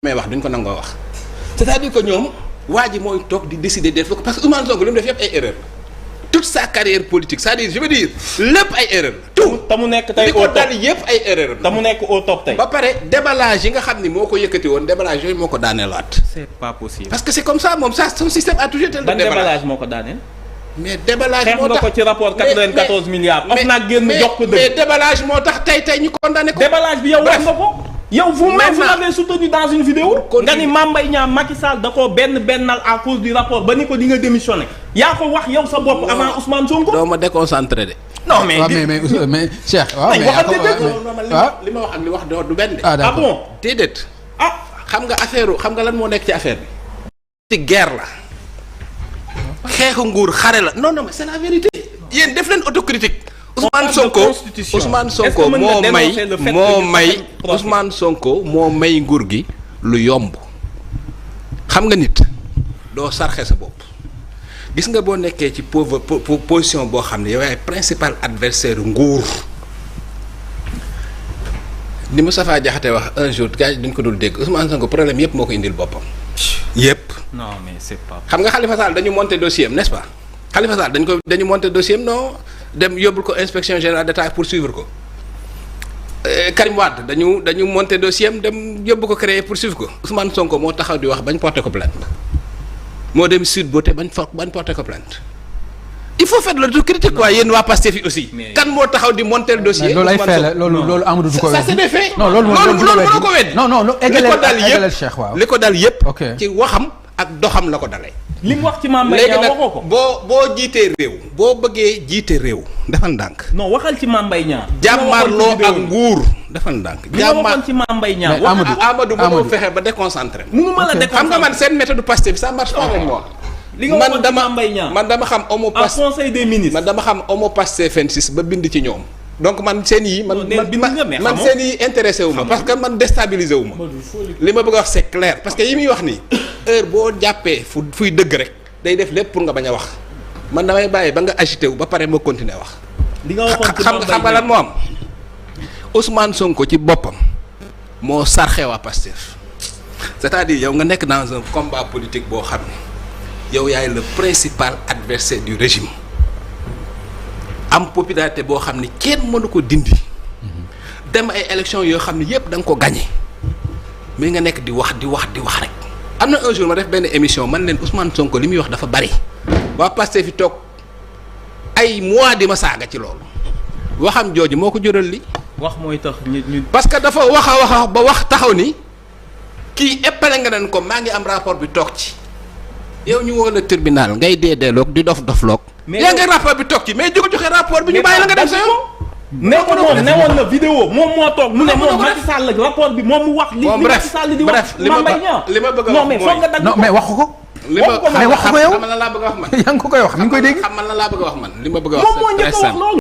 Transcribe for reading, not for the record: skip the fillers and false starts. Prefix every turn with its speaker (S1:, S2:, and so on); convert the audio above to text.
S1: may wax duñ ko nangoo wax c'est-à-dire que ñoom waa ji mooy toog di décider def ko parce que Ousmane Sonko li mu def yëpp ay erreur toute sa carrière politique c'est-à-dire je veux dire lépp ay erreur tout
S2: te mu nekk tey au top
S1: dal yëpp ay erreur
S2: te mu nekk au top tey.
S1: ba pare déballage yi nga xam ni moo ko yëkkati woon déballage yooyu moo ko daaneelaat.
S2: c'est pas possible.
S1: parce que c'est comme ça moom ça son système a toujours été le
S2: déballage moo ko daaneel.
S1: mais déballage moo tax
S2: xeex nga ko ci rapport 94 milliards. of naa génn jox ko dëgg
S1: mais déballage moo tax tey ñu condamné ko.
S2: déballage bi yow wax nga ko. yow vous-même vous l'avez soutenu dans une vidéo. nga ni Mame Mbaye Niang Macky Sall da koo bennal à cause du rapport ba ni ko di nga démissionné. yaa ko wax yow sa bopp avant Ousmane Sonko.
S1: doo ma déconcentré de.
S2: non mais
S3: mais Cheikh. waaw mais
S1: li ma wax ak li wax du benn de.
S3: ah d'accord
S2: bon
S1: déedéet. xam nga lan moo nekk ci affaire bi. ci guerre la. xeexu nguur xare la non mais c'est la vérité. yéen def leen autocritique. Ousmane Sonko moo may nguur gi lu yomb. xam nga nit doo sarxe sa bopp. gis nga boo nekkee ci position boo xam ne yow yaay principal adversaire nguur. ni Moustapha Diakhaté wax un jour gars yi duñ ko dul dégg Ousmane Sonko problème yëpp moo ko indil boppam. yëpp.
S2: non mais c'est pas.
S1: xam nga Khalifa Sall dañu monter dossier am n'est-ce pas Khalifa Sall dañu monter dossier am non dem yóbbul ko inspection générale d'État pour suivre ko. Karim Wade dañu monter dossier am dem yóbbu ko créer pour suivre ko. Ousmane Sonko moo taxaw di wax bañ porter ko plainte moo dem Sud Beauté bañ porter ko plainte. il faut faire l'autocritique quoi yéen waa Pastef yi aussi. kan moo taxaw di monter le dossier.
S3: loolu ay fait la loolu Amadou du ko
S1: ça c'est des faits.
S3: non loolu
S1: mënoo ko weddi.
S3: non eggaleel Cheikh waaw
S1: li ko dal yëpp.
S3: ok
S1: ci waxam ak doxam la ko dalee.
S2: li mu wax ci Mame Mbaye Niang waxoo ko.
S1: boo jiitee réew. boo bëggee jiite réew. defal ndànk.
S2: non waxal ci Mame Mbaye Niang.
S1: jàmmarloo ak nguur. defal ndànk
S2: li nga waxoon ci Mame Mbaye Niang.
S1: Amadou mënoo fexe ba déconcentré.
S2: mënu ma la déconcentré
S1: xam nga man seen méthode Pastef ça marche pas avec moi.
S2: li nga waxoon ci Mame Mbaye Niang
S1: man dama xam homo Pastef
S2: conseil des ministres.
S1: man dama xam homo Pastef 26 ba bind ci ñoom. donc man seen yi man seen yi intéressé wu ma parce que man déstabilisé wu ma. li ma bëgg a wax c'est clair parce que yi muy wax nii heure boo jàppee fuy dëgg rek day def lépp pour nga bañ a wax man damay bàyyi ba nga agité wu ba pare ma continuer wax.
S2: li nga waxoon ci Mame Mbaye Niang
S1: xam nga lan moo am Ousmane Sonko ci boppam moo sarxe waa Pastef c'est-à-dire yow nga nekk dans un combat politique boo xam ne yow yaay le principal adversaire du régime. am popularité boo xam ne kenn mënu ko dindi dem ay élections yoo xam ne yëpp da nga ko gagné mais nga nekk di wax rek. am na un jour ma def benn émission man leen Ousmane Sonko li muy wax dafa bari waa Pastef fi toog ay mois di ma saaga ci loolu waxam jooju moo ko jural li
S2: wax mooy tax ñu.
S1: parce que dafa wax ba wax taxaw ni kii épale nga leen ko maa ngi am rapport bi toog ci yow ñu woo la tribunal ngay deedeeloog di dof-dofloog. mais yaa ngi rapport bi toog ci mais jóge joxe rapport bi ñu bàyyi la nga dem sa yoon.
S2: ne ko moom newoon na vidéo moom moo toog mu ne moom Macky Sall rapport bi moom mu wax. li Macky Sall di wax Mame Mbaye Niang
S1: li ma bëgg a wax
S2: non mais foog nga dagg
S3: non mais waxu ko.
S1: mais
S3: waxu ko yow
S1: xam lan laa bëgg a wax man.
S3: yaa ngi ko koy wax mi ngi koy dégg.
S1: xam man lan laa bëgg a wax man li ma bëgg a wax.
S2: moom moo njëkk a wax loolu.